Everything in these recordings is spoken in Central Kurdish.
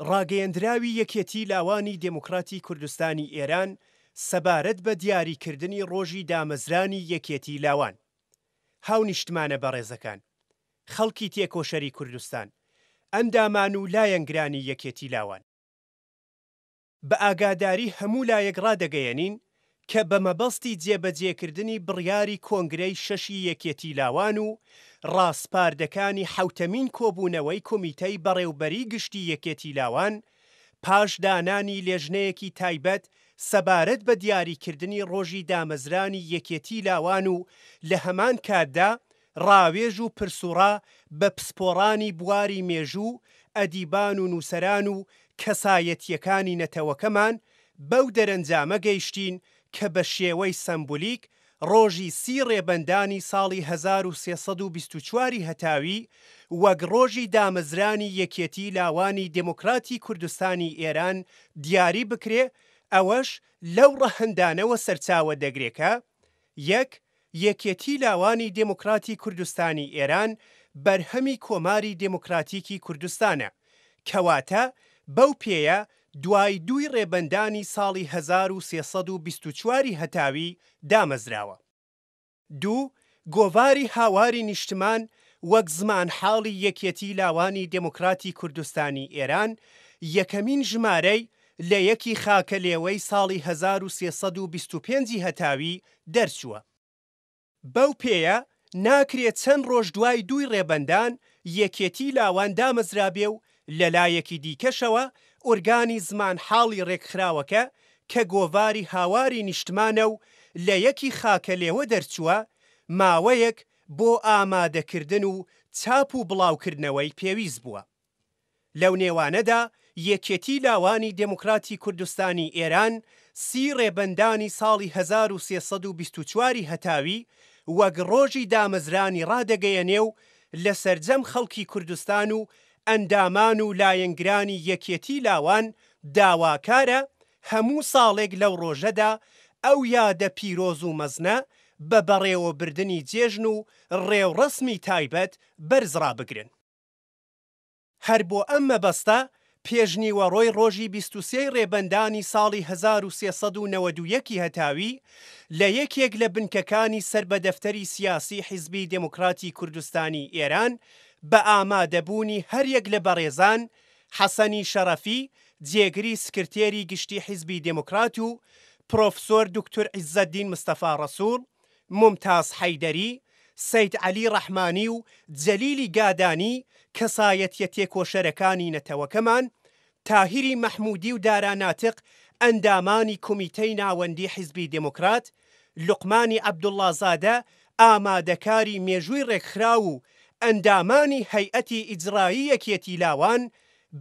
ڕاگەیەندراوی یەکێتی لاوانی دێموکڕاتی کوردستانی ئێران سەبارەت بە دیاریکردنی ڕۆژی دامەزرانی یەکێتی لاوان. هاونیشتمانە بەڕێزەکان، خەڵکی تێکۆشەری کوردستان، ئەندامان و لایەنگرانی یەکێتی لاوان. بە ئاگاداری هەموو لایەک ڕادەگەیەنین کە بە مەبەستی جێبەجێکردنی بڕیاری کۆنگرەی شەشی یەکێتی لاوان و ڕاسپاردەکانی حەوتەمین کۆبوونەوەی کۆمیتەی بەڕێوبەری گشتی یەکێتی لاوان پاش دانانی لێژنەیەکی تایبەت سەبارەت بە دیاریکردنی ڕۆژی دامەزرانی یەکێتی لاوان و لە هەمان کاتدا ڕاوێژ و پرسوڕا بە پسپۆڕانی بواری مێژوو، ئەدیبان و نووسەران و کەسایەتییەکانی نەتەوەکەمان، بەو دەرەنجامە گەیشتین کە بە شێوەی سەمبولیک ڕۆژی سی ڕێبەندانی ساڵی 1324 ی هەتاوی وەک ڕۆژی دامەزرانی یەکێتی لاوانی دێموکراتی کوردستانی ئێران دیاری بکرێ، ئەوەش لەو ڕەهەندانەوە سەرچاوە دەگرێ کە، یەک، یەکێتی لاوانی دێموکراتی کوردستانی ئێران بەرهەمی کۆماری دێموکراتیکی کوردستانە، کەواتە بەو پێیە دوای دووی ڕێبەندانی ساڵی 1324 ی هەتاوی دامەزراوە. دوو، گۆڤاری هاواری نیشتمان وەک زمانحاڵی یەکێتی لاوانی دێموکراتی کوردستانی ئێران یەکەمین ژمارەی لە یەکی خاکەلێوەی ساڵی 1325 ی هەتاوی دەرچووە. بەو پێیە ناکرێ چەند ڕۆژ دوای دووی ڕێبەندان یەکێتی لاوان دامەزرابێ و لە لایەکی دیکەشەوە ئورگانی زمانحاڵی ڕێکخراوەکە کە گۆڤاری هاواری نیشتمانە و لە یەکی خاکەلێوە دەرچووە، ماوەیەک بۆ ئامادەکردن و چاپ و بڵاوکردنەوەی پێویست بووە. لەو نێوانەدا یەکێتی لاوانی دێموکراتی کوردستانی ئێران سی ڕێبەندانی ساڵی 1324 ی هەتاوی وەک ڕۆژی دامەزرانی ڕادەگەیەنێ و لە سەرجەم خەڵکی کوردستان و ئەندامان و لایەنگرانی یەکێتی لاوان داواکارە هەموو ساڵێک لەو ڕۆژەدا ئەو یادە پیرۆز و مەزنە بە بەڕێوەبردنی جێژن و ڕێوڕەسمی تایبەت بەرز ڕابگرن. هەر بۆ ئەم مەبەستە پێشنیوەڕۆی ڕۆژی 23 ی ڕێبەندانی ساڵی 1391 ی هەتاوی لە یەکێک لە بنکەکانی سەر بە دەفتەری سیاسی حیزبی دێموکراتی کوردستانی ئێران بە ئامادەبوونی هەریەک لە بەڕێزان حەسەنی شەڕەفی جێگری سکرتێری گشتی حیزبی دێموکرات و پرۆفسۆر دوکتور عیزەدین مستەفا ڕەسووڵ، مومتاز حەیدەری، سەید عەلی ڕەحمانی و جەلیلی گادانی کەسایەتیە تێکۆشەرەکانی نەتەوەکەمان، تاهیری مەحموودی و دارا ناتق ئەندامانی کومیتەی ناوەندی حیزبی دێموکرات، لوقمانی عەبدوڵڵازادە ئامادەکاری مێژووی ڕێکخراو و ئەندامانی هەیئەتی ئیجڕایی یەکێتی لاوان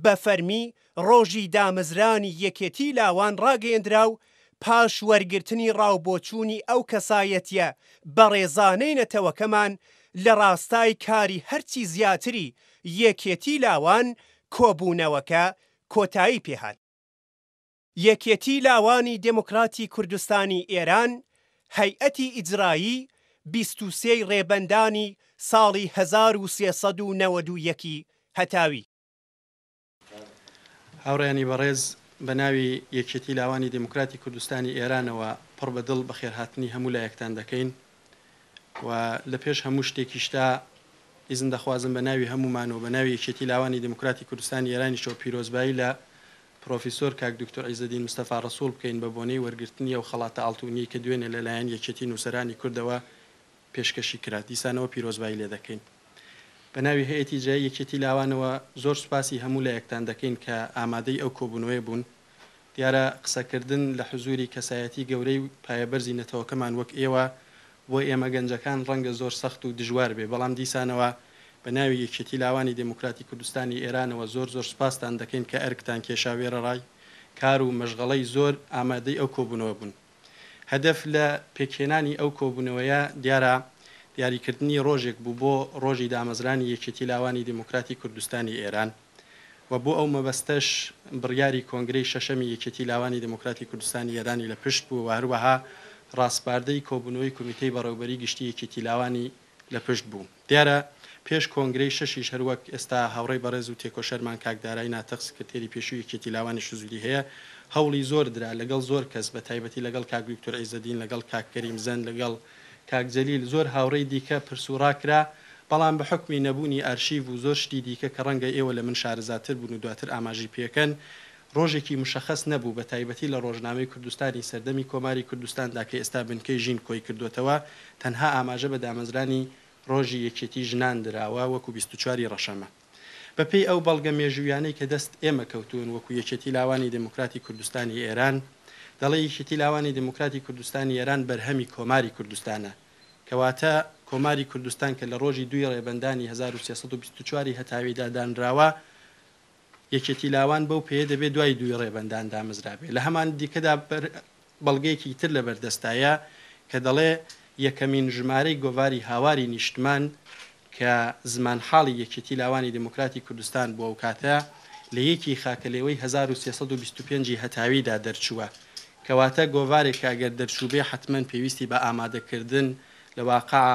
بە فەرمی ڕۆژی دامەزرانی یەکێتی لاوان ڕاگەیەندرا و پاش وەرگرتنی ڕاوبۆچوونی ئەو کەسایەتیە بەڕێزانەی نەتەوەکەمان لە ڕاستای کاری هەرچی زیاتری یەکێتی لاوان کۆبوونەوەکە کۆتایی پێهات. یەکێتی لاوانی دێموکراتی کوردستانی ئێران، هەیئەتی ئیجرایی، 23 ی ڕێبەندانی ساڵی 1391 ی هەتاوی. هاوڕێیانی بەڕێز، بە ناوی یەکێتی لاوانی دێموکراتی کوردستانی ئێرانەوە پڕ بە دڵ بەخێرهاتنی هەموو لایەکتان دەکەین و لە پێش هەموو شتێکیشدا ئیزن دەخوازم بە ناوی هەموومان و بە ناوی یەکێتی لاوانی دێموکراتی کوردستانی ئێرانیشەوە پیرۆزبایی لە پرۆفیسۆر کاک دوکتور عیزەدین مستەفا ڕەسووڵ بکەین بە بۆنەی وەرگرتنی ئەو خەڵاتە ئاڵتوونیەی کە دوێنێ لە لایەن یەکێتی نووسەرانی کوردەوە پێشکەشی کرا. دیسانەوە پیرۆزبایی لێ دەکەین. بە ناوی هەیئەتی ئیجرایی یەکێتی لاوانەوە زۆر سوپاسی هەموو لایەکتان دەکەین کە ئامادەی ئەو کۆبوونەوەیە بوون. دیارە قسەکردن لە حزووری کەسایەتی گەورەی و پایەبەرزی نەتەوەکەمان وەک ئێوە بۆ ئێمە گەنجەکان ڕەنگە زۆر سەخت و دژوار بێ، بەڵام دیسانەوە بە ناوی یەکێتی لاوانی دێموکراتی کوردستانی ئێرانەوە زۆر زۆر سوپاستان دەکەین کە ئەرکتان کێشا وێرەڕای کار و مەشغەڵەی زۆر ئامادەی ئەو کۆبوونەوە بوون. هەدەف لە پێکهێنانی ئەو کۆبوونەوەیە دیارە دیاریکردنی ڕۆژێک بوو بۆ ڕۆژی دامەزرانی یەکێتی لاوانی دێموکراتی کوردستانی ئێران و بۆ ئەو مەبەستەش بڕیاری کۆنگرەی شەشەمی یەکێتی لاوانی دێموکراتی کوردستانی ئێرانی لە پشت بوو و هەروەها ڕاسپاردەی کۆبوونەوەی کومیتەی بەڕێوبەری گشتی یەکێتی لاوانی. لە پشت بوو. دیارە پێش کۆنگرەی شەشیش هەروەک ئێستا هاوڕێی بەڕێز و تێکۆشەرمان کاک دارای ناتق سکرتێری پێشووی یەکێتی لاوانیش حزوری هەیە هەوڵی زۆر درا لەگەڵ زۆر کەس بە تایبەتی لەگەڵ کاک دوکتور عیزەدین لەگەڵ کاک کەریم زەند لەگەڵ کاک جەلیل زۆر هاوڕێی دیکە پرس و ڕا کرا بەڵام بە حوکمی نەبوونی ئارشیڤ و زۆر شتی دیکە کە ڕەنگە ئێوە لە من شارەزاتر بن و دواتر ئاماژەی پێکەن ڕۆژێکی مشەخەس نەبوو بە تایبەتی لە ڕۆژنامەی کوردستانی سەردەمی کۆماری کوردستاندا کە ئێستا بنکەی ژین کۆی کردۆتەوە تەنها ئاماژە بە دامەزرانی ڕۆژی یەکێتی ژنان دراوە وەکو 24 ی ڕەشەمە. بە پێی ئەو بەڵگە مێژوویانەی کە دەست ئێمە کەوتوون وەکو یەکێتی لاوانی دێموکراتی کوردستانی ئێران دەڵێ یەکێتی لاوانی دێموکراتی کوردستانی ئێران بەرهەمی کۆماری کوردستانە کەواتە کۆماری کوردستان کە لە ڕۆژی دووی ڕێبەندانی 1324 ی هەتاویدا دانراوە یەکێتی لاوان بەو پێیە دەبێ دوای دووی ڕێبەندان دامەزرابێ. لە هەمان دیکەدا بەڵگەیەکی تر لە بەردەستایە کە دەڵێ یەکەمین ژمارەی گۆڤاری هاواری نیشتمان کە زمانحاڵی یەکێتی لاوانی دێموکراتی کوردستان بووە ئەو کاتە لە یەکی خاکەلێوەی 1325 ی هەتاویدا دەرچووە. کەواتە گۆڤارێک کە ئەگەر دەرچووبێ حەتمەن پێویستی بە ئامادەکردن لە واقع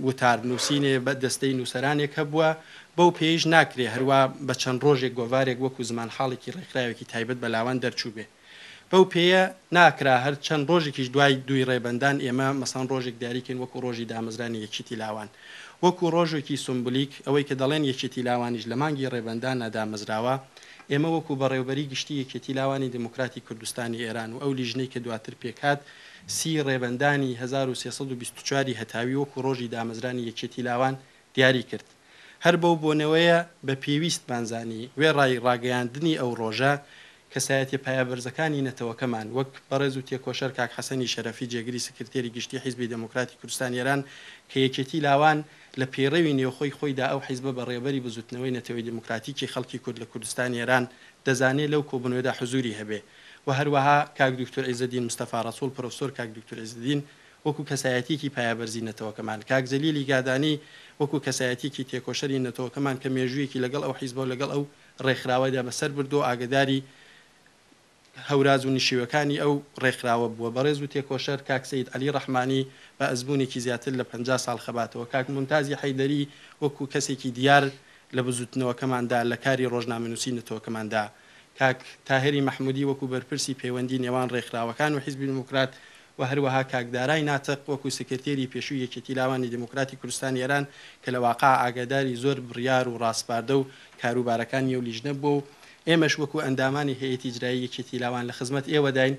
وتار نووسینێ بە دەستەی نووسەرانێک هەبووە، بەو پێیەیش ناکرێ هەروا بە چەند ڕۆژێک گۆڤارێک وەکوو زمانحاڵێکی ڕێکخراوێکی تایبەت بە لاوان دەرچووبێ. بەو پێیە ناکرا هەر چەند ڕۆژێکیش دوای دووی ڕێبەندان ئێمە مەسەڵەن ڕۆژێک دیاری کەین وەکوو ڕۆژی دامەزرانی یەکیتی لاوان. وەکوو ڕۆژێکی سومبولیک، ئەوەی کە دەڵێن یەکێتی لاوانیش لە مانگی ڕێبەندانا دامەزراوە، ئێمە وەکوو بەڕێوبەری گشتی یەکێتی لاوانی دێموکراتی کوردستانی ئێران و ئەو لیژنەی کە دواتر پێکهات، سی ڕێبەندانی 1324 ی هەتاوی وەکوو ڕۆژی دامەزرانی یەکێتی لاوان دیاری کرد. هەر بەو بۆنەوەیە بە پێویستمان زانی وێڕای ڕاگەیاندنی ئەو ڕۆژە، کەسایەتیە پایەبەرزەکانی نەتەوەکەمان وەک بەڕێز و تێکۆشەر کاک حەسەنی شەرەفی جێگری سکرتێری گشتی حیزبی دێموکراتی کوردستانی ئێران کە یەکێتی لاوان لە پەیڕەوی نێوخۆی خۆیدا ئەو حیزبە بە ڕێبەری بزووتنەوەی نەتەوەی دێموکراتیکی خەڵکی کورد لە کوردستانی ئێران دەزانێ لەو کۆبوونەوەدا حزووری هەبێ و هەروەها کاک دوکتور عیزەدین مستەفا ڕەسووڵ پرۆفسۆر کاک دوکتور عیزەدین وەکوو کەسایەتییەکی پایەبەرزی نەتەوەکەمان، کاک جەلیلی گادانی وەکوو کەسایەتییەکی تێکۆشەری نەتەوەکەمان کە مێژوویەکی لەگەڵ ئەو حیزبە و لەگەڵ ئەو ڕێکخراوەدا بەسەر بردووە و ئاگەداری هەوراز و نشیوەکانی ئەو ڕێکخراوە بووە. بەڕێز و تێکۆشەر کاک سەید عەلی ڕەحمانی بە ئەزموونێکی زیاتر لە 50 ساڵ خەباتەوە، کاک مونتازی حەیدەری وەکوو کەسێکی دیار لە بزووتنەوەکەماندا لە کاری ڕۆژنامەنووسی نەتەوەکەماندا، کاک تاهێری مەحموودی وەکوو بەرپرسی پەیوەندی نێوان ڕێکخراوەکان و حیزبی دێموکرات و هەروەها کاک دارای ناتق وەکوو سکرتێری پێشووی یەکێتی لاوانی دێموکراتی کوردستانی ئێران کە لە واقع ئاگاداری زۆر بڕیار و ڕاسپاردە و کاروبارەکانی ئەو لیژنە بووە و ئێمەش وەکوو ئەندامانی هەیئەتی ئیجرایی یەکێتی لاوان لە خزمەت ئێوەداین.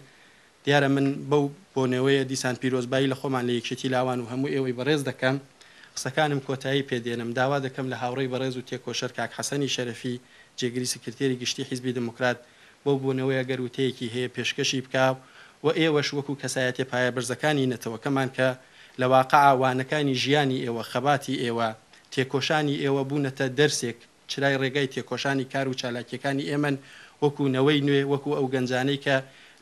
دیارە من بەو بۆنەوەیە دیسان پیرۆزبایی لە خۆمان لە یەکێتی لاوان و هەموو ئێوەی بەڕێز دەکەم. قسەکانم کۆتایی پێ دێنم. داوا دەکەم لە هاوڕێی بەڕێز و تێکۆشەر کاک حەسەنی شەرەفی جێگری سکرتێری گشتی حیزبی دێموکرات بەو بۆنەوەیە گەر وتەیەکی هەیە پێشکەشی بکا و ئێوەش وەکوو کەسایەتیە پایەبەرزەکانی نەتەوەکەمان کە لە واقعا وانەکانی ژیانی ئێوە، خەباتی ئێوە، تێکۆشانی ئێوە بوونەتە دەرسێک چرای ڕێگای تێکۆشانی کار و چالاکیەکانی ئێمەن وەکوو نەوەی نوێ، وەکوو ئەو گەنجانەی کە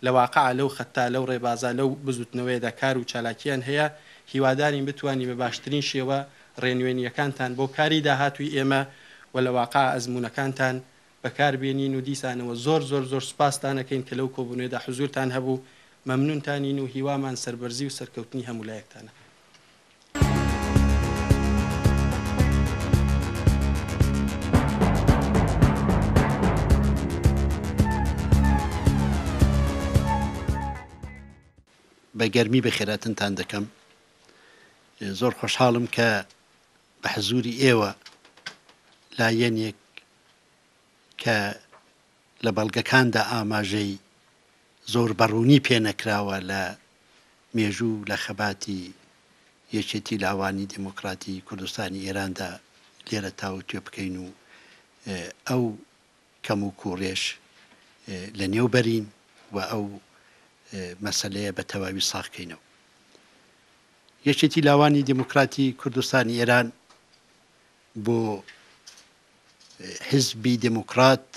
لە واقعا لەو خەتە، لەو ڕێبازە، لەو بزووتنەوەیەدا کار و چالاکییان هەیە، هیوادارین بتوانین بە باشترین شێوە ڕێنوێنییەکانتان بۆ کاری داهاتووی ئێمە و لە واقعا ئەزموونەکانتان بەکار بێنین و دیسانەوە زۆر زۆر زۆر سوپاستان ئەکەین کە لەو کۆبوونەوەیەدا حزوورتان هەبوو، مەمنوونتانین و هیوامان سەربەرزی و سەرکەوتنی هەموو لایەکتانە. بە گەرمی بەخێراتنتان دەکەم. زۆر خۆشحاڵم کە بە حزووری ئێوە لایەنێک کە لە بەڵگەکاندا ئاماژەی زۆر بە ڕوونی پێ نەکراوە لە مێژوو لە خەباتی یەکێتی لاوانی دێمۆکڕاتی کوردستانی ئێراندا لێرە تاوتوێ بکەین و ئەو کەم و کووڕێش لە نێو بەرین و ئەو مەسەلەیە بە تەواوی ساغ کەینەوە. یەکێتی لاوانی دێمۆکڕاتی کوردستانی ئێران بۆ حیزبی دێمۆکڕات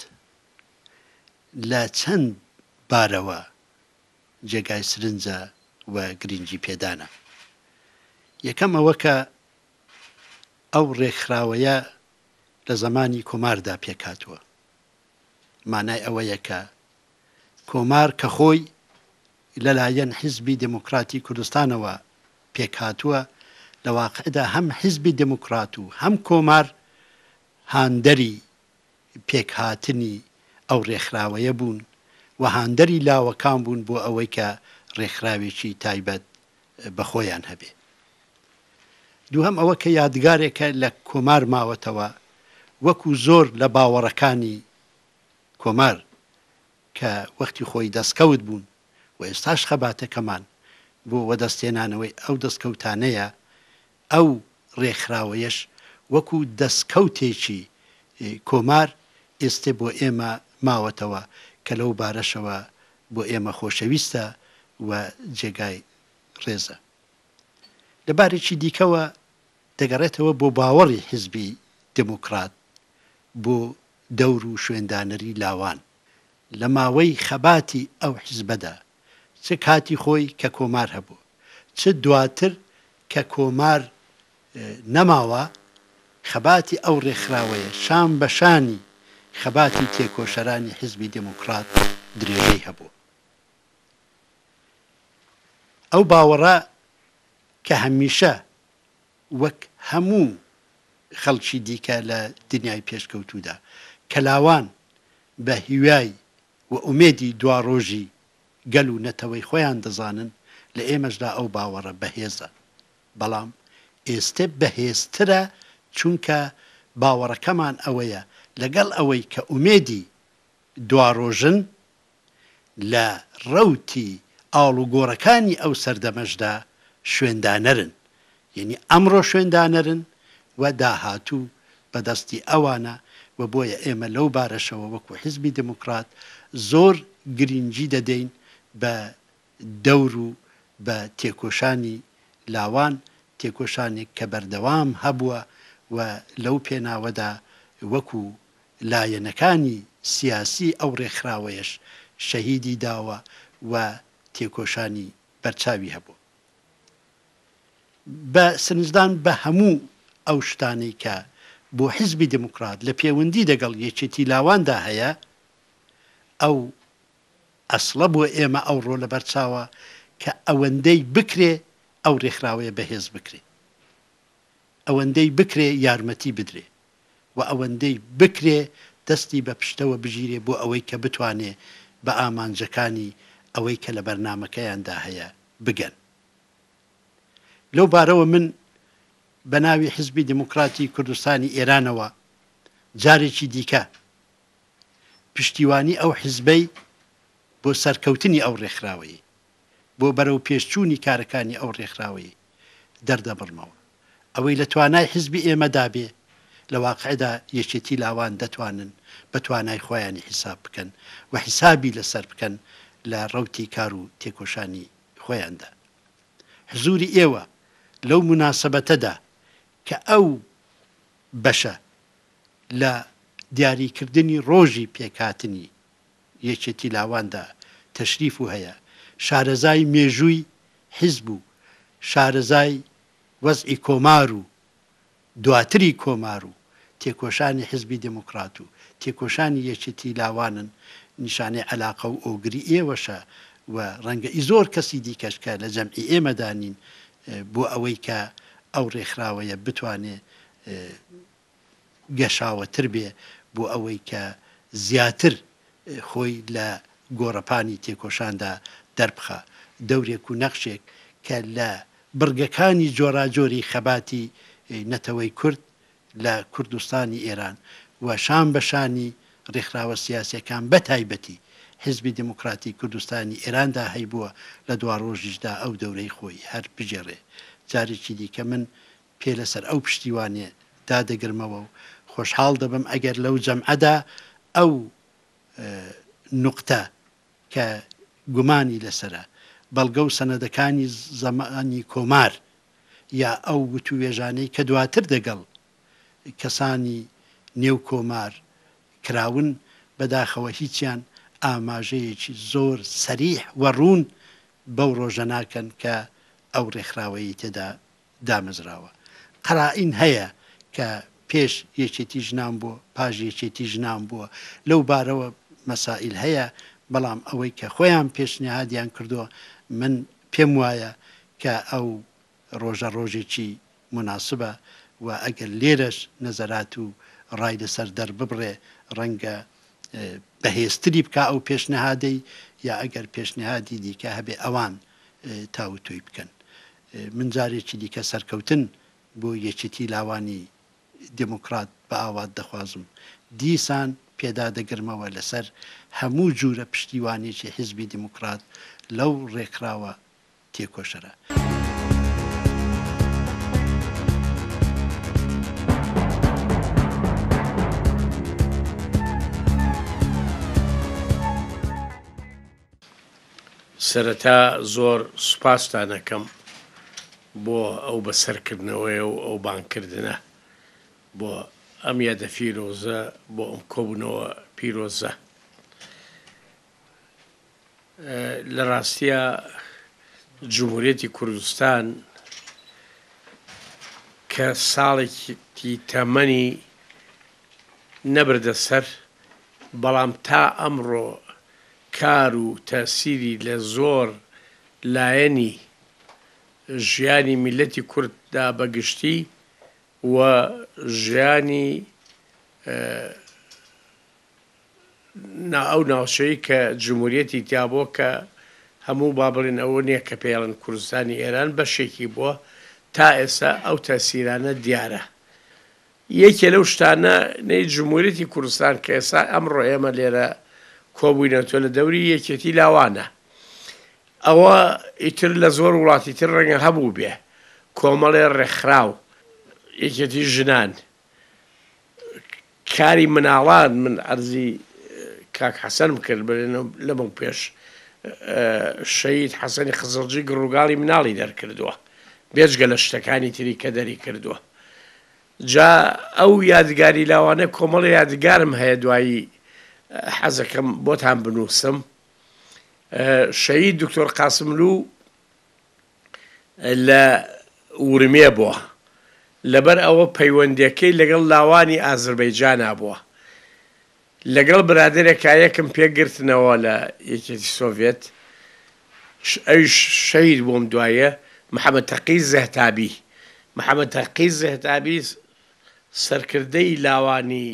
لە چەند بارەوە جێگای سرنجە و گرینگی پێدانە. یەکەم ئەوە کە ئەو ڕێکخراوەیە لە زەمانی کۆماردا پێکهاتووە. مانای ئەوەیە کە کۆمار کە خۆی لەلایەن حیزبی دێموکراتی کوردستانەوە پێکهاتووە، لە واقعدا هەم حیزبی دێموکڕات و هەم کۆمار هاندەری پێکهاتنی ئەو ڕێکخراوەیە بوون و هاندەری لاوەکان بوون بۆ ئەوەی کە ڕێکخراوێکی تایبەت بە خۆیان هەبێ. دووهەم ئەوە کە یادگارێکە لە کۆمار ماوەتەوە وەکوو زۆر لە باوەڕەکانی کۆمار کە وەختی خۆی دەستکەوت بوون و ئێستاش خەباتەکەمان بۆ وەدەستهێنانەوەی ئەو دەستکەوتانەیە، ئەو ڕێکخراوەیەش وەکوو دەستکەوتێکی کۆمار ئێستێ بۆ ئێمە ماوەتەوە کە لەو بارەشەوە بۆ ئێمە خۆشەویستە و جێگای ڕێزە. لە بارێکی دیکەوە دەگەڕێتەوە بۆ باوەڕی حیزبی دێموکڕات بۆ دەور و شوێندانەری لاوان لە ماوەی خەباتی ئەو حیزبەدا، چ کاتی خۆی کە کۆمار هەبوو، چ دواتر کە کۆمار نەماوە، خەباتی ئەو ڕێکخراوەیە شان بە شانی خەباتی تێکۆشەرانی حیزبی دێموکڕات درێژەی هەبوو. ئەو باوەڕە کە هەمیشە وەک هەموو خەڵکی دیکە لە دنیای پێشکەوتوودا، کە لاوان بە هیوای و ئومێدی دواڕۆژی گەل و نەتەوەی خۆیان دەزانن، لە ئێمەشدا ئەو باوەڕە بەهێزە. بەڵام ئێستێ بەهێزترە، چونکە باوەڕەکەمان ئەوەیە لەگەڵ ئەوەی کە ئومێدی دواڕۆژن، لە ڕەوتی ئاڵوگۆڕەکانی ئەو سەردەمەشدا شوێندانەرن، یەنی ئەمڕۆ شوێندانەرن و داهاتوو بە دەستی ئەوانە و بۆیە ئێمە لەو بارەشەوە وەکوو حیزبی دێموکڕات زۆر گرینگی دەدەین بە دەور و بە تێکۆشانی لاوان، تێکۆشانێک کە بەردەوام هەبووە و لەو پێناوەدا وەکوو لایەنەکانی سیاسی ئەو ڕێکخراوەیەش شەهیدی داوە و تێکۆشانی بەرچاوی هەبووە. بە سرنجدان بە هەموو ئەو شتانەی کە بۆ حیزبی دێموکڕات لە پێوەندی دەگەڵ یەکێتی لاواندا هەیە، ئەو ئەسڵە بۆ ئێمە ئەوڕۆ لەبەر چاوە کە ئەوەندەی بکرێ ئەو ڕێکخراوەیە بەهێز بکرێ، ئەوەندەی بکرێ یارمەتی بدرێ و ئەوەندەی بکرێ دەستی بە پشتەوە بگیرێ بۆ ئەوەی کە بتوانێ بە ئامانجەکانی ئەوەی کە لە بەرنامەکەیاندا هەیە بگەن. لەو بارەوە من بە ناوی حیزبی دێموکڕاتی کوردستانی ئێرانەوە جارێکی دیکە پشتیوانی ئەو حیزبەی بۆ سەرکەوتنی ئەو ڕێکخراوەی، بۆ بەرەوپێشچوونی کارەکانی ئەو ڕێکخراوەی دەردەبڕمەوە. ئەوەی لە توانای حیزبی ئێمەدا بێ، لە واقعدا یەکێتی لاوان دەتوانن بە توانای خۆیانی حیساب بکەن و حیسابی لە سەر بکەن لە ڕەوتی کار و تێکۆشانی خۆیاندا. حزووری ئێوە لەو موناسەبەتەدا کە ئەو بەشە لە دیاریکردنی ڕۆژی پێکهاتنی یەکێتی لاواندا تەشریف و هەیە، شارەزای مێژووی حیزب و شارەزای وەزعی کۆمار و دواتری کۆمار و تێکۆشانی حیزبی دێموکڕات و تێکۆشانی یەکێتی لاوانن، نیشانەی عەلاقە و ئۆگری ئێوەشە و ڕەنگە ئی زۆر کەسی دیکەش کە لە جەمعی ئێمەدا نین بۆ ئەوەی کە ئەو ڕێکخراوەیە بتوانێ گەشاوەتر بێ بۆ ئەوەی کە زیاتر خۆی لە گۆڕەپانی تێکۆشاندا دەربخا. دەورێک و نەخشێک کە لە بڕگەکانی جۆراجۆری خەباتی نەتەوەی کورد لە کوردستانی ئێران و شان بە شانی ڕێکخراوە سیاسیەکان بە تایبەتی حیزبی دێموکڕاتی کوردستانی ئێراندا هەیبووە لە دواڕۆژیشدا ئەو دەورەی خۆی هەر بگێڕێ. جارێکی دیکە من پێ لەسەر ئەو پشتیوانیە دادەگرمەوە و خۆشحاڵ دەبم ئەگەر لەو جەمعەدا ئەو نوقتە کە گومانی لەسەرە بەڵگە و سەنەدەکانی زەمانی کۆمار یا ئەو وتووێژانەی کە دواتر دەگەڵ کەسانی نێو کۆمار کراون بەداخەوە هیچیان ئاماژەیەکی زۆر سەریح و ڕوون بەو ڕۆژە ناکەن کە ئەو ڕێکخراوەیەی تێدا دامەزراوە. قەرائین هەیە کە پێش یەکێتی ژنان بووە، پاش یەکێتی ژنان بووە، لەو بارەوە مەسائیل هەیە، بەڵام ئەوەی کە خۆیان پێشنیهادیان کردووە، من پێم وایە کە ئەو ڕۆژە ڕۆژێکی. موناسبە و ئەگەر لێرەش نەزەرات و ڕای لەسەر دەرببڕێ ڕەنگە بەهێزتری بکا ئەو پێشنهادەی یا ئەگەر پێشنهادی دیکە هەبێ ئەوان تاوتوێی بکەن. من جارێکی دیکە سەرکەوتن بۆ یەکێتی لاوانی دێموکڕات بە ئاوات دەخوازم. دیسان پێدادەگرمەوە لەسەر هەموو جوورە پشتیوانیەکی حیزبی دێموکڕات لەو ڕێکخراوە تێکۆشەرە. سەرەتا زۆر سوپاستان ئەکەم بۆ ئەو بەسەرکردنەوەیە و ئەو بانگکردنە بۆ ئەم یادە فیرۆزە، بۆ ئەم کۆبوونەوە پیرۆزە. لە ڕاستیا جمهوریەتی کوردستان کە ساڵێکی تەمەنی نەبردە سەر، بەڵام تا ئەمڕۆ کار و تەئسیری لە زۆر لایەنی ژیانی میللەتی کورد دا بە گشتی و ژیانی نا ئەو ناوچەی کە جمهوریەتی تیا بووە کە هەموو با بڵێن ئەوە نیە کە پێیڵن کوردستانی ئێران بەشێکی بووە تا ئێستا ئەو تەسیرانە دیارە. یەکێ لەو شتانە نەی جمهوریەتی کوردستان کە ئێستا ئەمڕۆ ئێمە لێرە کۆبووینەتەوە لە دەوری یەکێتی لاوانە ئەوە ئیتر لە زۆر وڵاتی تر ڕەنگە هەبووبێ کۆمەڵێ ڕێکخراو یەکێتی ژنان کاری مناڵان من عەرزی کاک حەسەنم کرد لەمەو پێش شەهید حەسەنی خزڵجی گڕوگاڵی مناڵی دەرکردووە بێجگە لە شتەکانی تری کە دەری کردووە جا ئەو یادگاری لاوانە کۆمەڵی یادگارم هەیە دوایی حەزەکەم بۆتان بنووسم شەهید دکتۆر قاسملوو لە ورمێ بووە، لەبەر ئەوە پەیوەندیەکەی لەگەڵ لاوانی ئازربەیجانا بووە. لەگەڵ برادەرێکا یەکم پێ گرتنەوە لە یەکێتی سۆڤێت، ئەویش شەهید بووم دوایێ، محەمەد تەقی زەهتابی. محەمەد تەقی زەهتابی سەرکردەی لاوانی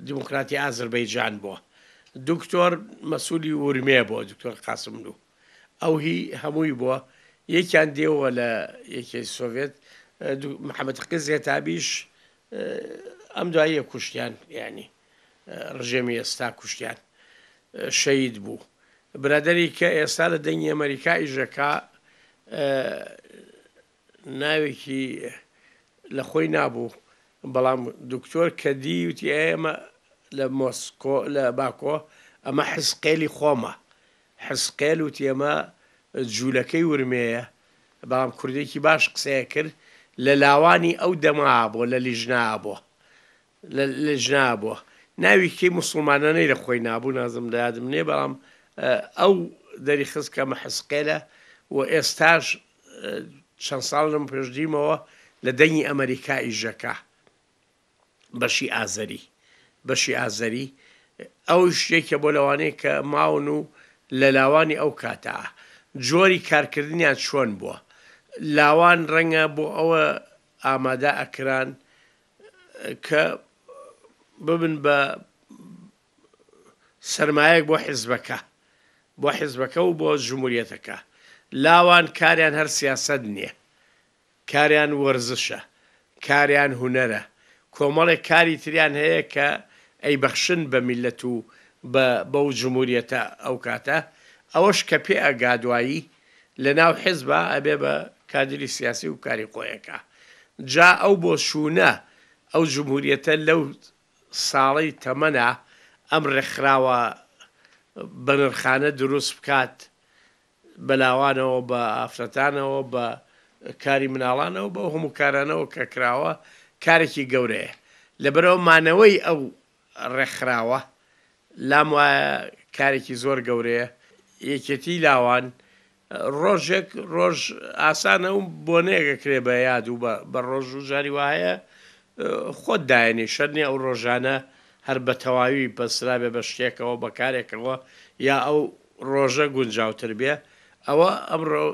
دیموکراتی ئازربەیجان بووە دکتۆر مەسولی ورمێ بووە دکتۆر قاسملوو ئەو هی هەمووی بووە یەکیان دێوە لە یەکێتی سۆڤێت محەممەد تەقی زێتابیش ئەم دواییە کوشتیان یعنی ڕژێمی ئێستا کوشتیان شەید بوو برادری کە ئێستا لە دەنگی ئەمریکا ئیژەکە ناوێکی لە خۆی نابوو، بەڵام دکتۆر کە دی وتی ئەی ئەمە لە مۆسکۆ لە باکۆ ئەمە حزقێلی خۆمە، حزقێل وتی ئەمە جوولەکەی ورمێیە، بەڵام کوردێکی باش قسەی ئەکرد، لە لاوانی ئەو دەمە بووە لە لیژنە بووە. لە لجنە بووە ناوی کەی موسڵمانانەی لە خۆی نابوو نازم لە یادم نیە بەڵام ئەو دەریخست کە ئەمە حسقێلە و ئێستاش چەند ساڵ لەم پێش دیمەوە لە دەنگی ئەمەریکا ئیژەکە بەشی ئازەری بەشی ئازەری ئەو شتێکە بۆ لەوانەیە کە ماون و لە لاوانی ئەو کاتە جۆری کارکردنیان چۆن بووە لاوان ڕەنگە بۆ ئەوە ئامادە ئەکران کە ببن بە سەرمایەک بۆ حیزبەکە بۆ حیزبەکە و بۆ جمهوریەتەکە لاوان کاریان هەر سیاسەت نییە کاریان وەرزشە کاریان هونەرە کۆمەڵێک کاری تریان هەیە کە ئەیبەخشن بە میلەت و بە بەو جمهوریەتە ئەو کاتە ئەوەش کە پێ ئەگا دوایی لە ناو حیزبا ئەبێ بە کادری سیاسی و کاری خۆی ئەکا. جا ئەو بۆچوونە، ئەو جمهوریەتە لەو ساڵەی تەمەنا ئەم ڕێکخراوە بەنرخانە دروست بکات بە لاوانەوە، بە ئافرەتانەوە، بە کاری مناڵانەوە، بەو هەموو کارانەوە کە کراوە کارێکی گەورەیە. لەبەرئەوە مانەوەی ئەو ڕێکخراوە لام وایە کارێکی زۆر گەورەیە. یەکێتیی لاوان ڕۆژێک ڕۆژ ئاسانە و بۆنەیەک ئەکرێ بە یاد و بە ڕۆژ و جاری وا هەیە خۆت دایەنێی شەرت نییە ئەو ڕۆژانە هەر بە تەواوی بەسترابێ بە شتێکەوە بە کارێکەوە یا ئەو ڕۆژە گونجاوتر بێ ئەوە ئەمڕۆ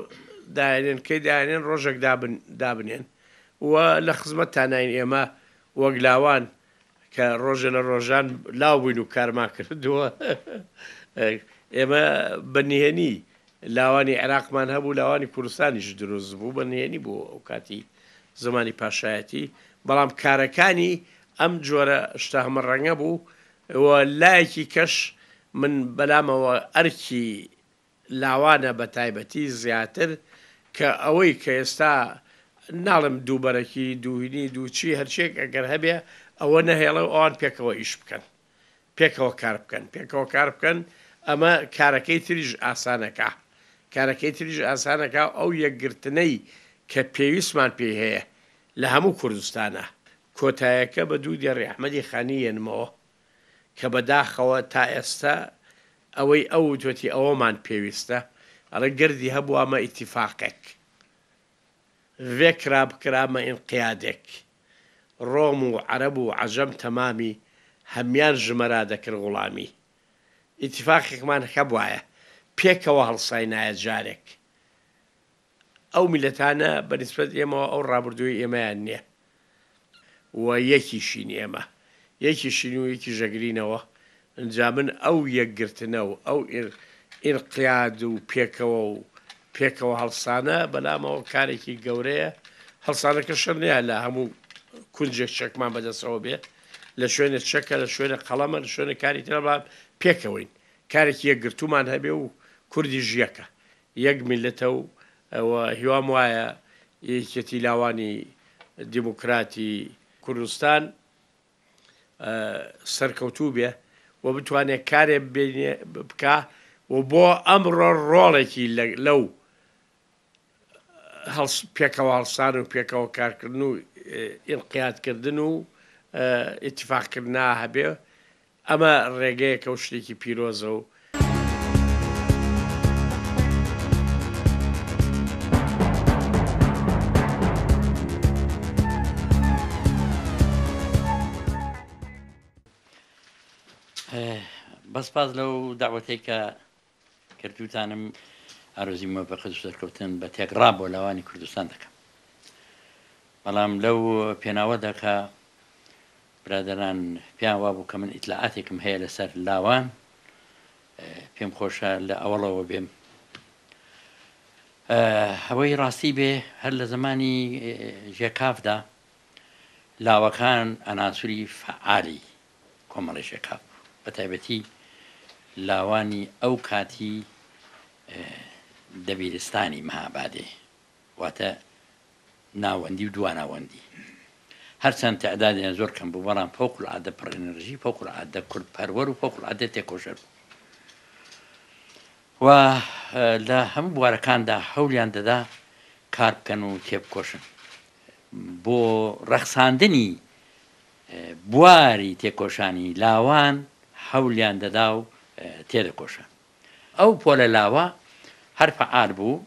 دایەنێن کەی دایەنێن ڕۆژێک دابن دابنێن و لە خزمەتتاناین ئێمە وەک لاوان کە ڕۆژێ لە ڕۆژان لاو بووین و کارمان کردووە ئێمە بە نهێنی لاوانی عێراقمان هەبوو لاوانی کوردستانیش دروست بوو بە نهێنی بوو ئەو کاتی زمانی پاشایەتی بەڵام کارەکانی ئەم جۆرە شتە هەمە ڕەنگە بوو و لایەکی کەش من بەلامەوە ئەرکی لاوانە بە تایبەتی زیاتر کە ئەوەی کە ئێستا ناڵێم دووبەرەکی دووهینی دووچی هەرچیەک ئەگەر هەبێ ئەوە نەهێڵێ و ئەوان پێکەوە ئیش بکەن پێکەوە کار بکەن پێکەوە کار بکەن ئەمە کارەکەی تریش ئاسانەکا کارەکەی تریش ئاسانەکا ئەو یەکگرتنەی کە پێویستمان پێی هەیە لە هەموو کوردستانا کۆتایەکە بە دوو دێڕی ئەحمەدی خانی یەنمەوە کە بە داخەوە تا ئێستا ئەوەی ئەو وتوەتی ئەوەمان پێویستە، ئەڵێ گەردی هەبوامە ئیتیفاقێک، ڤێکرا بکرامە ئینقیادێک، ڕۆم و عەرەب و عەجەم تەمامی هەمیان ژمەرا دەکرد غوڵامی. ئیتیفاقێکمان هەبوایە، پێکەوە هەڵساینایە جارێک. ئەو میللەتانە بە نیسبەت ئێمەوە ئەو ڕابردووەی ئێمەیان نییە و یەکیشین ئێمە یەکیشین و یەکیش ئەگرینەوە ئینجا من ئەو یەکگرتنە و ئەو ئینقیاد و پێکەوە و پێکەوە هەڵسانە بەلامەوە کارێکی گەورەیە هەڵسانەکە شەر نییە لە هەموو کونجێک چەکمان بەدەستەوە بێ لە شوێنێ چەکە لە شوێنە قەڵەمە لە شوێنە کاری ترە بەڵام پێکەوەین کارێکی یەکگرتوومان هەبێ و کوردیش یەکە یەک میللەتە و و هیوام وایە یەکێتی لاوانی دیموکراتی کوردستان سەرکەوتوو بێ و بتوانێ کارێ بینێ بکا و بۆ ئەمڕۆ ڕۆڵێکی لەو هەڵس پێکەوە هەڵسان و پێکەوە کارکردن و ئینقیادکردن و ئیتفاقکردنا هەبێ ئەمە ڕێگەیەکە و شتێکی پیرۆزە و. بە سپاس لەو دەعوەتەی کە کردووتانم ئارەزووی موەفەقیەت و سەرکەوتن بە تێکڕا بۆ لاوانی کوردستان دەکەم. بەڵام لەو پێناوەدا کە برادەران پێیان وابوو کە من ئیتلاعاتێکم هەیە لەسەر لاوان، پێم خۆشە لە ئەوەڵەوە بێم. ئەوەی ڕاستی بێ هەر لە زەمانی ژێکافدا لاوەکان ئەناسوری فەعالی کۆمەڵی ژێکاف بوو، بە تایبەتی لاوانی ئەو کاتی دەبیرستانی مەهابادێ واتە ناوەندی و دواناوەندی. هەرچەند تەعدادیان زۆر کەم بوو، بەڵام فەوق العادە پڕ ئێنێرژی، فەوق العادە کورد پەروەر و فەوق العادە تێکۆشەر بوو و لە هەموو بوارەکاندا هەولیان دەدا کار بکەن و تێبکۆشن بۆ ڕەخساندنی بواری تێکۆشانی لاوان هەولیان دەدا و تێدەکۆشان. ئەو پۆلە لاوە هەر فەعال بوو،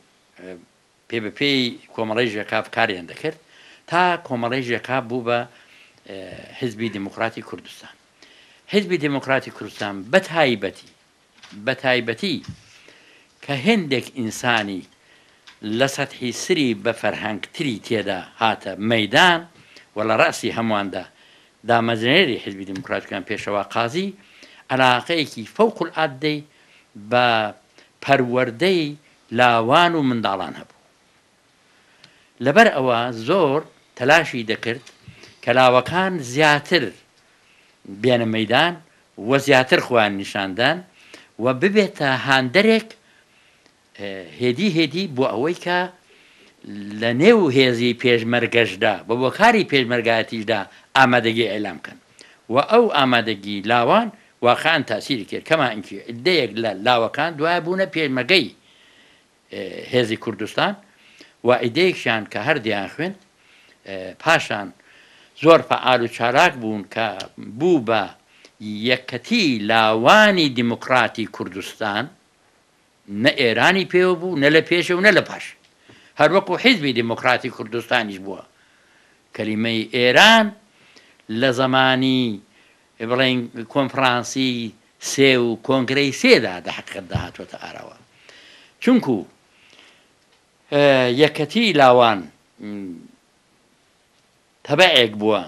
پێ بە پێی کۆمەڵەی ژێکاف کاریان دەکرد تا کۆمەڵەی ژێکاف بوو بە حیزبی دێموکڕاتی کوردستان. حیزبی دێموکڕاتی کوردستان بە تایبەتی بە تایبەتی کە هێندێک ئینسانی لە سەتحی سری بە فەرهەنگتری تێدا هاتە مەیدان و لە ڕەئسی هەموواندا دامەزرێنەری حیزبی دێموکڕاتیکان پێشەوا قازی عەلاقەیەکی فەوق العادەی بە پەروەردەی لاوان و منداڵان هەبوو. لەبەر ئەوە زۆر تەلاشی دەکرد کە لاوەکان زیاتر بێنە مەیدان و زیاتر خۆیان نیشان دەن و ببێتە هاندەرێک هێدی هێدی بۆ ئەوەی کە لە نێو هێزی پێشمەرگەشدا و بۆ کاری پێشمەرگایەتیشدا ئامادەگی ئیعلام کەن و ئەو ئامادەگی لاوان واقعەن تاسیری کرد کەما ئینکی عدەیەک لە لاوەکان دوایە بوونە پێشمەرگەی هێزی کوردستان و عیدەیەکیان کە هەر دەیانخوێند پاشان زۆر فەعال و چالاک بوون کە بوو بە یەکەتی لاوانی دیموکراتی کوردستان نە ئێرانی پێوە بوو نە لە پێشێ و نە لە پاش هەروەکو حیزبی دیموکراتی کوردستانیش بووە کەلیمەی ئێران لە زەمانی بڵێین کۆنفرانسی سێ و کۆنگرەی سێدا دە حەقیقەتدا هاتووەتە ئاراوە چونکو. یەکەتیی لاوان تەبعێک بووە